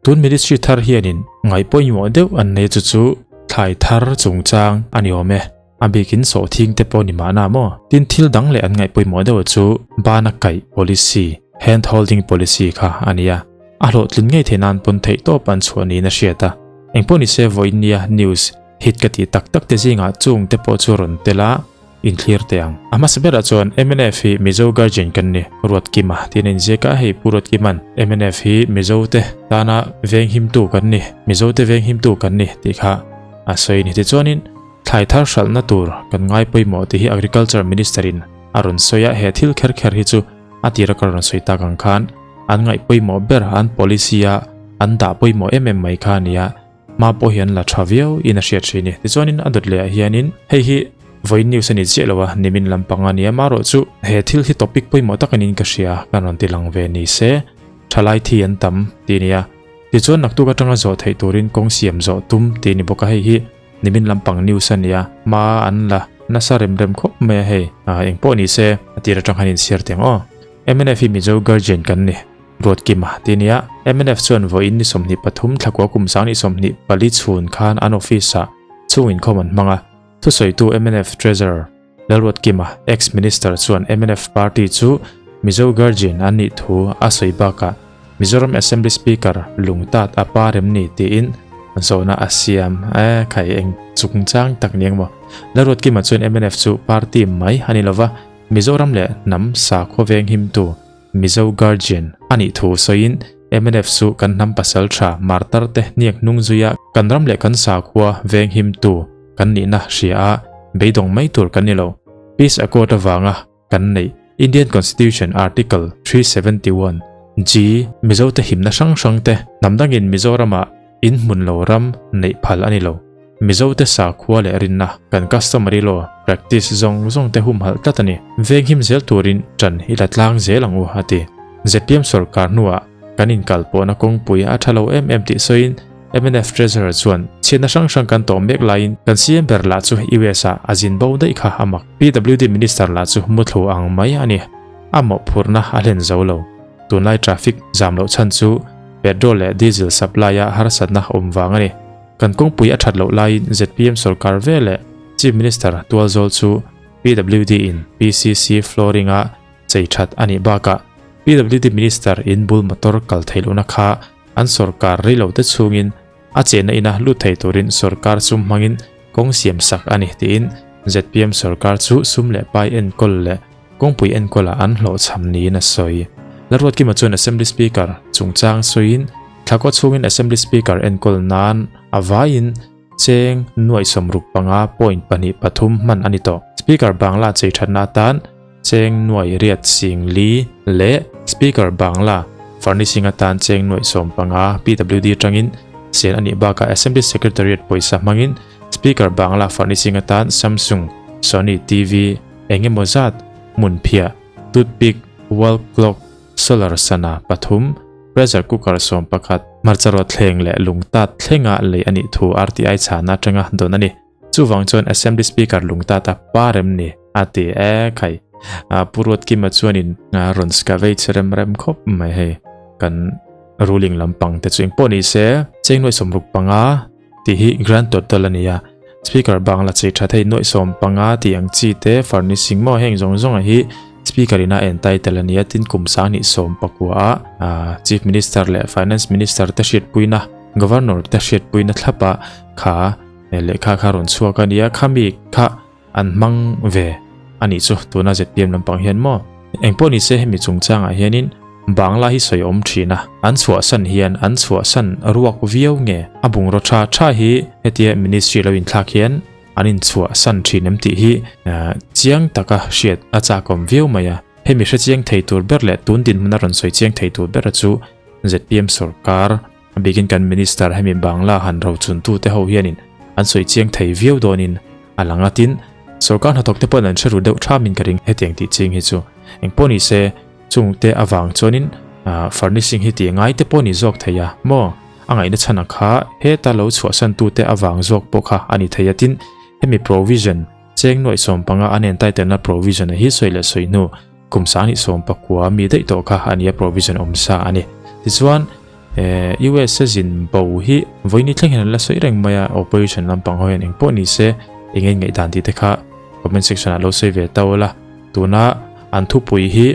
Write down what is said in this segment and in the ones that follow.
Tun ministry thar hianin ngaih pawimawh deuh an nei chu chu thlai thar chungchang a ni awm e. A bikin sawhthing te pawh ni mahna maw? Tin thil dang leh an ngaih pawimawh deuh chu bana kaih policy, hand holding policy kha a ni a. A hlawhtlin ngei theih nan pawn theih tawp an chhuah niin a hriat a. Engpawh nise vawiin nia news hit ka tih tak tak te zingah chung te pawh chu rawn tel a inthlir teh ang. A hmasa berah chuan mnf hi Mizo Guardian kan ni, Ruatkima tiin a inziak a, hei Pu Ruatkima'n mnf hi Mizo te tana venghimtu kan ni, Mizo te venghimtu kan ni tih kha a sawi a ni. Tichuanin thlai thar hralhna tur kan ngai pawimawh tih hi Agriculture Minister in a rawn sawi a, he thil kher kher hi chu a tira ka rawn sawi tak ang khan an ngaih pawimawh ber an policy a an dah pawimawh em em mai kha a ni a. Hma pawh hi an la tha viau in a hriat thin ni. Tichuanin a dawt leh ah hianin hei hi vawiin news a ni chiah lo a, nimin lampang a nia marawh chu he thil hi topic pawimawh tak anin ka hria kan rawn ti lang ve ni se thalai thi an tam tih a ni a. Tichuan naktuk atanga zawh theih turin kawng siam zawh tum tih a ni bawk a, hei hi nimin lampang news a nia hma an la nasa rem rem khawp mai a hei engpawh ni se a tir atang khan inchhiar teh ang aw. Mnf hi Mizo Guardian kan ni. Ruatkima ti nia, mnf chuan vawiin ni 23 thlakua kum 2024 chhun khan an office-ah chhung inkhawm an hmang a. Thusawitu mnf Treasurer Lalruatkima, ex-minister chuan mnf party chu Mizo Guardian an nih thu a sawi bakah Mizoram Assembly Speaker Lungtat a pa rem ni tiin zawhna a siam. E khai eng chungchang tak ni engmaw? Lalruatkima chuan mnf chu party mai a ni lova, Mizoram leh hnam sakhua venghimtu Mizo Guardian a nih thu sawiin mnf chu kan hnam pasal tha martar te hniak hnung zuia kan ram leh kan sakhua venghimtu kan nihna hria a beidawng mai tur kan ni lo. Peace Accord avanga kan neih Indian Constitution Article 371, G, Mizo te himna hrang hrang te hnam dangin Mizoramah In hmun lo ram neih phal a ni lo. Mizo te sakhua leh rinna kan customary law practice zawng zawng te humhalh tlat a ni. Venghim zel turin ṭan i la tlang zel ang u, a ti. Zpm sorkar hnuah kan inkal pawhna kawngpui a ṭha lo em em tih sawiin mnf Treasurer chuan chhiatna hrang hrang kan tawh mek laiin kan CM ber lah chu US ah a zin bo daih kha a mak. PWD Minister lah chu muthlu ang mai a ni. A mawhphurhna a hlen zo lo. Tunlai traffic zam loh chhan chu petrol leh diesel supply a harsatna awm vang a ni. Kan kawngpui a that loh laiin zpm sorkar ve leh Chief Minister Tualzawl chu PWD in PCC flooring a chei that a nih bakah PWD Minister in bul motor kal theih lohna kha an sorkar rei lo te chhungin a chenna ina lut thei turin sorkar sum hmangin kawng siam sak a ni tiin zpm sorkar chu sum leh pai enkawl leh Kawngpui enkawlah an hlawhchham niin a sawi. Lalruatkima chuan Assembly Speaker chungchang sawiin, Thlakua chhungin Assembly Speaker enkawl nan a vaiin cheng nuaih 65 point pahnih pathum hman a ni tawh. Speaker Bangla chei thatna atan cheng nuaih riat sing li leh Speaker Bangla furnishing atan cheng nuaih 15 PWD atangin sen a nih bakah Assembly Secretariat pawisa hmangin Speaker Bangla furnishing atan Samsung, Sony TV, Eng emaw zat, hmunphiah, toothpick, wall clock, solar sana pathum, pressure cooker 11, hmarcha rawt thleng leh lungtat thlenga lei a nih thu RTI chhana atanga dawn a ni. Chuvang chuan Assembly Speaker lungtat a pa rem ni a ti e khai. Pu Ruatkima chuanin rawn scavage rem rem khawp mai hei kan ruling lampang te chu engpawh ni se cheng nuaih 65 Tih hi grand total a ni a, speaker bangla chei tha thei nuaih 15 tih ang chi te furnishing maw heng zawng zawng hi speaker in a en title a ni a, tin kum 2019 ah chief minister leh finance minister te hriatpuina governor te hriatpuina thlap ah kha lehkha kha rawn chhuak a ni a, khami kha an hmang ve a nih chu tuna zpm lampang hian maw engpawh ni se hemi chungchangah hianin Bangla hi sawi awm thin a, an chhuahsan hian an chhuahsan ruak viau nge a bungraw tha tha hi hetia ministry lo inthlak hian an inchhuahsan thin em tih hi chiang taka hriat a chakawm viau mai a, hemi hre chiang thei tur ber leh tun dinhmun a rawn sawi chiang thei tur ber chu zpm sorkar a bikin kan minister hemi Bangla han rochun tute ho hianin an sawi chiang thei viau dawnin a lang a, tin sorkar hnathawk te pawhin an hre ru deuh thamin ka ring hetiang tih ching hi chu engpawh ni se. Chungte avang chuanin furnishing hi tih ngai te pawh ni zawk thei a maw? A ngaihna chhan a kha heta lo chhuahsan tute avang zawk pawh kha a ni thei a, tin hemi provision cheng nuaih 15 an entitlement provision a hi sawi leh sawi hnu kum 2019 mi daih tawh kha a nia provision awm sa a ni. Tichuan. USA zin bo hi vawiini thleng hian an la sawi reng mai a, opposition lampang ho hian engpawh ni se eng nge ngaihdan tih te kha comment section ah lo sawi ve ta ula. Tuna an thupui hi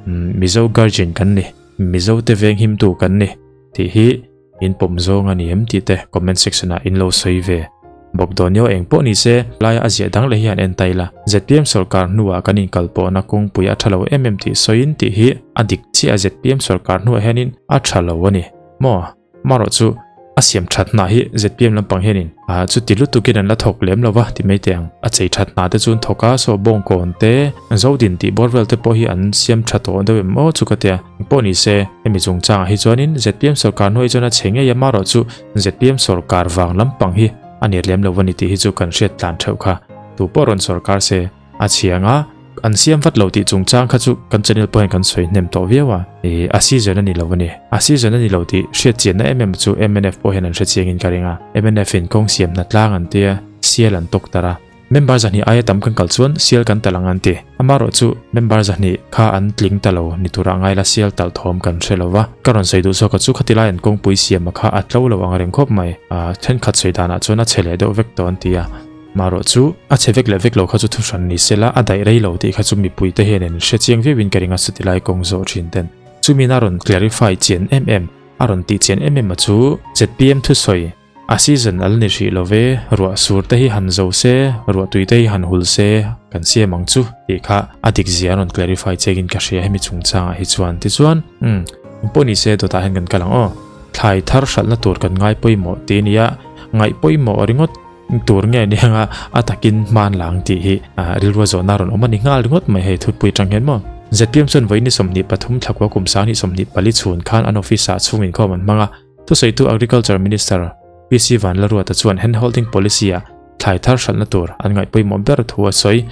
Mizo guardian kan ni, Mizo te veng himtu kan ni tih hi in pawm zawng a ni em tih te comment section ah in lo sawi ve bawk dawn nia engpawh ni se laia a ziah dang leh hi an en ta ila. Zpm sawrkar hnuah kan inkalpawhna kawngpui a tha lo em em tih sawiin tih hi a dik chiah a zpm sawrkar hnuah hianin a tha lo a ni maw? Marawh chu a siam that hna hi zpm lampang hianin ah chuti lutukin an la thawk lem lo va ti mai teh ang. A chei that hna te chu an thawk a, saw bawngkawn te, Zodin tih bawr vel te pawh hi an siam tha tawh deuh em aw chu ka tia. Engpawh ni se, hemi chungchangah hi chuanin zpm sawrkar hnuai chuan a chhe ngei a, marawh chu zpm sawrkar vang lampang hi a ni lem lo a ni tih hi chu kan hriat tlan theuh kha. Tu pawh rawn sawrkar se a chhiang a, an siam vat lo tih chungchang kha chu kan channel pawh hian kan sawi hnem tawh viau a, ih a season a ni lo a ni. A season a ni lo tih hriat chianna em em chu mnf pawh hian an hre chiangin ka ring a, mnf in kawng siam hna tlang an tia, sial an tawk tar a. Member zahnih aia tam kan kal chuan sial kan tal ang an ti. Amaherawh chu member zahnih kha an tling ta lo ni turah ngai la sial talh thawm kan hre lo va. Ka rawn sawi duh zawk a chu khati lai an kawngpui siama kha a tlo lo ang reng khawp mai. A thenkhat sawi danah chuan a chhe leh deuh vek tawh an ti a. Maherawh chu a chhe vek leh vek lo kha chu thuhran ni se la a daih rei lo tih kha chu mipui te hian in hre chiang viauin ka ring a chuti lai kawng zawh thin ten. Chumin a rawn clarify chian em em, a rawn tih chian em em a chu zpm thusawi A season al ni hrih lo ve, ruah sur te hi han zo se, ruah tui te hi han hul se, kan siam ang chu tih kha a dik zia an rawn clarify chekin ka hria hemi chungchangah hi chuan. Tichuan, umm, engpawh ni se dawtah hian kan kal ang aw. Thlai thar hralhna tur kan ngai pawimawh tih a nia, ngaih pawimawh ringawt tur nge ni anga a takin hman la ang tih hi rilrua zawhna rawn awm a ni nghal ringawt mai hei thutpui atang hian maw. Zpm chuan vawiin ni 23 thlakua kum sang 24 chhun khan an office ah chhung inkhawm an hmang a, Thusawitu Agriculture Minister PC Vanlaruata chuan handholding policy-ah thlai thar hralhna tur an ngaih pawimawh ber thu a sawi.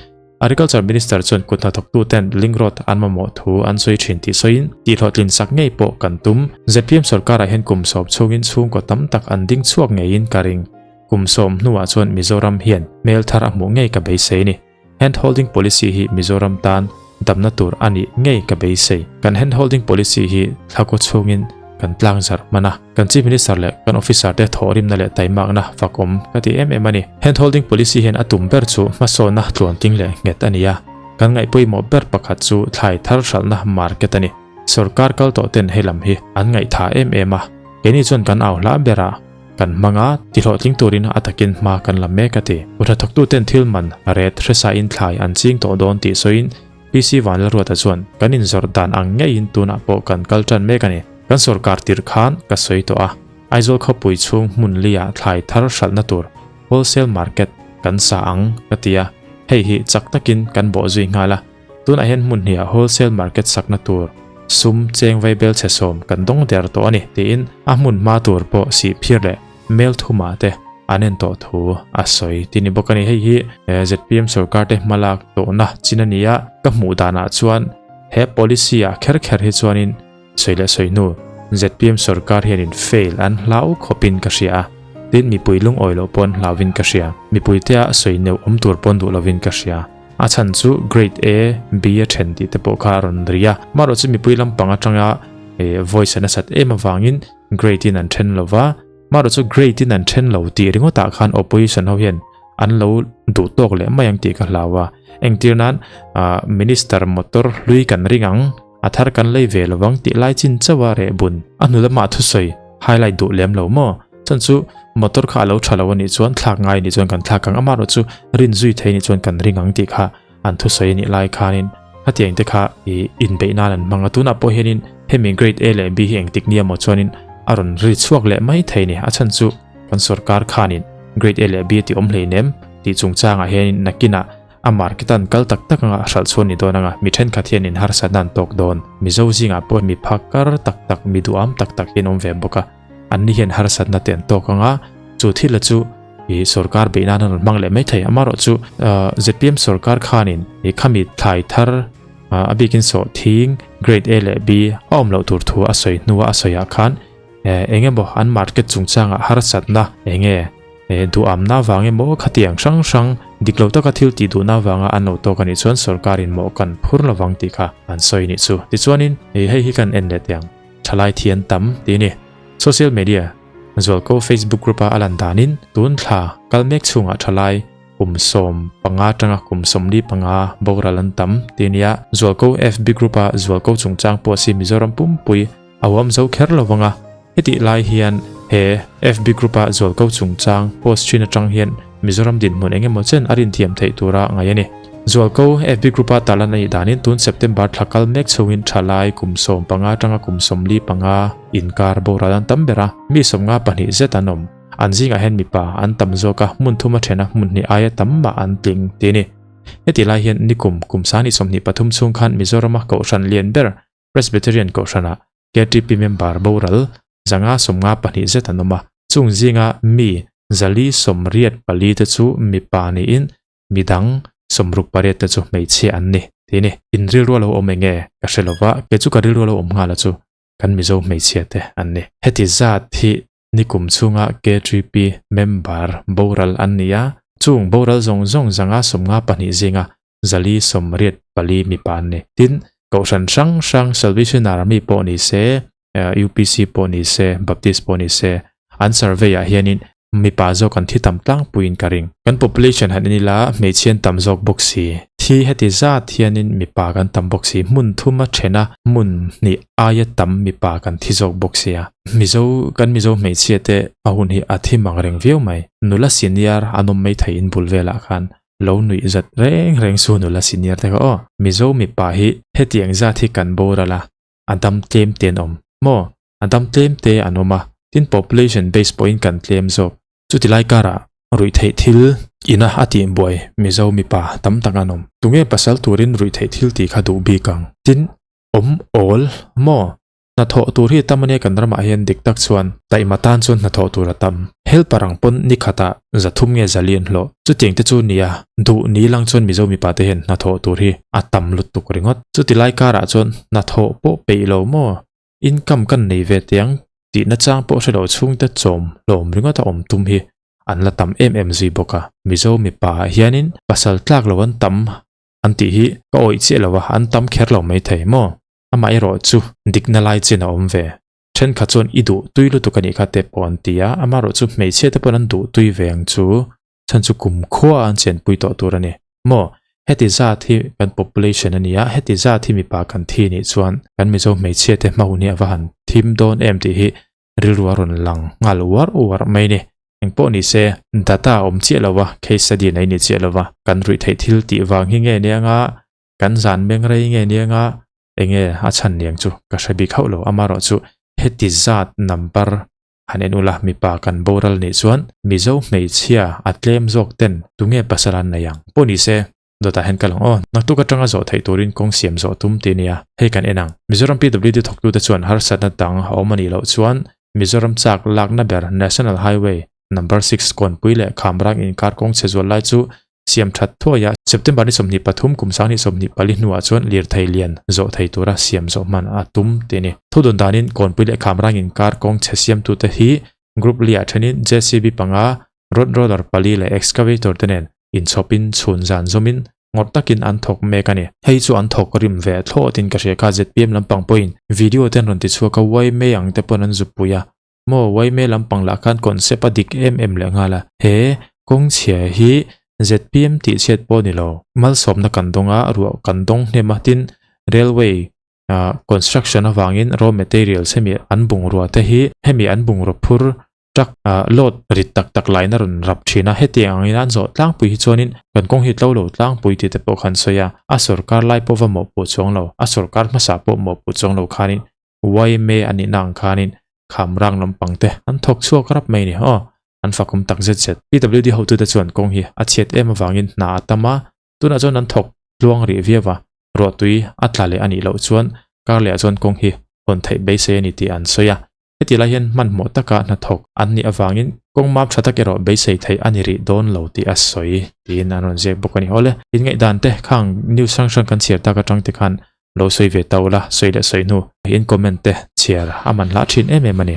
Agriculture Minister chuan kut hnathawktuten link road an mamawh thu an sawi thin tih sawiin tihhlawhtlin sak ngei pawh kan tum. Zpm sorkarah hian kum sawm chhungin chhungkaw tam tak an ding chhuak ngeiin ka ring. Kum sawm hnuah chuan Mizoram hian hmel thar a hmuh ngei ka beisei a ni. Hand holding policy hi Mizoram tan damna tur a nih ngei ka beisei. Kan hand holding policy hi thlakaw chhungin kan tlang zarh hman a, kan Chief Minister leh kan officer te thawhrimna leh taimakna fakawm ka ti em em a ni. Hand holding policy hian a tum ber chu hmasawnna tluanting leh nghet a ni a, kan ngaihpawimawh ber pakhat chu thlai thar hralhna market a ni. Sorkar kal tawh ten he lam hi an ngaihtha em em a, keini chuan kan au hlah ber a. Kan hmang a, tihlawhtling turin a takin hma kan la mek a ti. Kut-hnathawktuten thil man ret hresain thlai an ching tawh dawn tih sawiin PC Vanlalruata chuan kan inzawrh dan ang ngeiin tunah pawh kan kal tan mek a ni. Kan sawrkar tirh khan ka sawi tawh a, Aizawl khawpui chhung hmun liah thlai thar hralhna tur wholesale market kan sa ang ka ti a, hei hi chak takin kan bawh zui nghal a. Tunah hian hmun hniah wholesale market sakna tur sum cheng vaibel chhe sawm kan dawng der tawh a ni tiin a hmun hma tur pawh sih phir leh mail thumah te an en tawh thu a sawi ti ni bawk a ni. Hei hi zpm sorkar te hmalak tawhna chin a ni a, ka hmuh danah chuan he policy ah kher kher hi chuanin sawi leh sawi hnu zpm sorkar hianin fail an hlau khawpin ka hria a, tin mipui lungawi loh pawn hlauhin ka hria, mipuitea sawi neuh awm tur pawn duh lovin ka hria. A chhan chu grade A, B a then tih te pawh kha a rawn ri a. Amaherawh chu mipui lampang atanga voice a nasat em avangin grade in an then lo va. Amaherawh chu grade in an then lo tih ringawtah khan opposition ho hian an lo duh tawk leh mai ang tih ka hlau a. Engtir nan minister motor hlui kan ring ang, a thar kan lei ve lovang tih lai chin chauh a reh bun. A hnu lamah thusawi highlight duh lem lo maw? Chuan chu motor kha a lo tha lo a nih chuan thlak ngai a nih chuan kan thlak ang amaherawh chu rin zui thei a nih chuan kan ring ang tih kha an thusawi a nih lai khanin hetiang te kha ih inbeih nan an hmang a tunah pawh hianin hemi grade A leh B hi engtik nia maw chuanin a rawn ri chhuak leh mai thei a ni a chhan chu kan sorkar khanin grade A leh B a tih awm hleinem tih chungchangah hianin nakinah A market an kal tak tak anga a hralh chhuan ni dawn anga mi thenkhat hian in harsatna an tawk dawn. Mizo zingah pawh mi phakar tak tak, mi duham tak tak hi an awm ve bawk a. Anni hian harsatna te an tawk anga chu thil a chu ih sorkar beih nan an rawn hmang leh mai thei. Amaherawh chu zpm sorkar khanin ih khami thlai thar a bikin sawhthing grade A leh B a awm loh tur thu a sawi hnua a sawiah khan eng emaw an market chungchangah harsatna eng nge Duhamna avang emaw khatiang hrang hrang dik lo taka thil tih duhna avanga an lo tawk a nih chuan sorkarin mawh kan phur lovang tih kha an sawi nih chu. Tichuanin hei hi kan en leh teh ang. Thalai thian tam tih a ni. Social media Zualko Facebook group-a a lan danin tun thla kal mek chhungah thalai kum 15 atanga kum 45 boral an tam ti a nia. Zualko FB group-a Zualko chungchang pawh si Mizoram pumpui a huam zo kher lo vang a. Hetih lai hian he FB group-a Zualko chungchang post thin atang hian Mizoram dinhmun eng emaw chen a rinthiam theih tura ngaih a ni. Zualko FB group-a tarlan a nih danin tun September thla kal mek chhungin thalai kum 15 atanga kum 45 inkar boral an tam ber a, mi 52 zet an awm. An zingah hian mipa an tam zawk a, hmun thum a then a, hmun hnih aia tam mah an tling ti a ni. Heti lai hian nikum kum 23 chhung khan Mizorama Kohhran lian ber Presbyterian Kohhranah KTP member boral 552 zet an awm a, chung zinga mi 484 te chu mipa niin midang 68 te chu hmeichhia an ni ti a ni. In rilru a lo awm eng nge ka hre lo va, kei chu ka rilru a lo awm nghal a chu kan Mizo hmeichhia te an ni. Heti zat hi nikum chhunga KTP member boral an ni a, chung boral zawng zawng 552 zinga 484 mipa an ni. Tin, Kohhran hrang hrang Salvation Army pawh ni se, UPC pawh ni se, Baptist pawh ni se, an survey ah hianin mipa zawk an thi tam tlangpuiin ka ring. Kan population han en ila hmeichhia an tam zawk bawk si. Thi heti zat hianin mipa kan tam bawk si. Hmun thum a then a, hmun hnih aia tam mipa kan thi zawk bawk sia. Mizo, kan Mizo hmeichhia te a hun hi a thi mang reng viau mai. Nula senior an awm mai thei in bul velah khan lo nuih zat reng reng su nula senior te kha aw. Mizo mipa hi hetiang zat hi kan boral a, a dam tlem te an awm maw? A dam tlem te an awm a, tin population base pawhin kan tlem zawk. Chuti lai karah ruih theih thil ina a tih buai Mizo mipa tam tak an awm. Tunge pasal turin ruih theih thil tih kha duh bik ang? Tin, awm awl maw? Hnathawh tur hi tam ania kan ramah hian dik tak chuan taihma tan chuan hnathawh tur a tam. Helper ang pawn ni khatah 300 nge 400 an hlawh. Chutiang te chu nia duh ni lang chuan Mizo mipa te hian hnathawh tur hi a tam lutuk ringawt. Chuti lai karah chuan hnathawh pawh peih lo maw? Income kan nei ve tiang tihna chang pawh hre lo chhungte chawm hlawm ringawt a awm tum hi an la tam em em zui bawk a. Mizo mipa ah hianin pasal tlak lo an tam an tih hi ka awih chiah lo a, an tam kher lo maithei maw? Amaherawh chu dikna lai chin a awm ve. Thenkhat chuan i duh tui lutuk a nih kha te pawh an ti a, amaherawh chu hmeichhia te pawhin an duh tui ve ang chu, chhan chu kumkhua an chenpui tawh tur a ni. Maw? Heti zat hi kan population a ni a, heti zat hi mipa kan thi nih chuan kan Mizo hmeichhia te hma hun hi a va han thim dawn em tih hi rilru a rawn lang nghal uar uar mai ni. Engpawh ni se, data a awm chiah lo a, case study nei ni chiah lo va, kan ruih theih thil tih vang hi nge nia nga, Kan zan meng rei nge nia nga enge a chhan niang chu ka hre bik hauh lo amarawh chu heti zat number han en ula mipa kan boral nih chuan Mizo hmeichhia a tlem zawk ten tunge pasal an nei ang pawh ni se dawtah hian kal ang aw naktuk atanga zawh theih turin kawng siam zawh tum ti nia hei kan en ang Mizoram PWD thawktute chuan harsatna dang a awm a nih loh chuan Mizoram chak lakna ber National Highway number 6 Kawnpui leh Khamrang inkar kawng chhe zual lai chu Siam that thuai a, September ni 23 kum 2024 hnuah chuan lirthei lian zawh thei tura siam zawh hman a tum tih a ni. Thudawn danin Kawnpui leh Khamrang inkar kawng chhe siamtute hi Group Li-ah thenin JCB panga, road roller pali leh excavator te nen inchhawpin chhun zan zawmin ngawrh takin an thawk mek a ni. Hei chu an thawk rim ve thlawtin ka hria kha zpm lampang pawhin video te an rawn tichhuak a, yma ang te pawn an zupui a, Maw yma lampang lah khan concept a dik em em leh nghal a, he kawng chhia hi zpm tih chhiat pawh ni lo, malsawmna kan dawng a, ruah kan dawng hnem a, tin railway construction avangin raw materials hemi an bungrua te hi hemi an bungraw phur truck load rit tak tak lain a rawn rap thin a, hetiang angin an zawh tlangpui hi chuanin kan kawng hi tlo lo tlangpui tih te pawh khan sawi a, a sorkar lai pawh va mawhpuh chuang lo, a sorkar hmasa pawh mawhpuh chuang lo khanin yma a nihna ang khanin khamrang lampang te an thawk chhuak rap mai a ni aw, an fakawm tak zet zet. PWD hotute chuan kawng hi a chhiat em avangin hna a tam a, tunah chuan an thawk tluang rih viau a, ruahtui a tla leh a nih loh chuan kar lehah chuan kawng hi hawn theih beisei a ni tih an sawi a. Heti lai hian hmanhmawh taka hnathawk an nih avangin kawng map tha tak erawh beisei theih a ni rih dawn lo tih a sawi tiin an rawn ziak bawk a ni. Awle, inngaihdan te khang news hrang hrang kan chhiar tak atang te khan Lo sawi ve ta ula, sawi leh sawi hnu in comment te chhiar a man hlah thin em em a ni.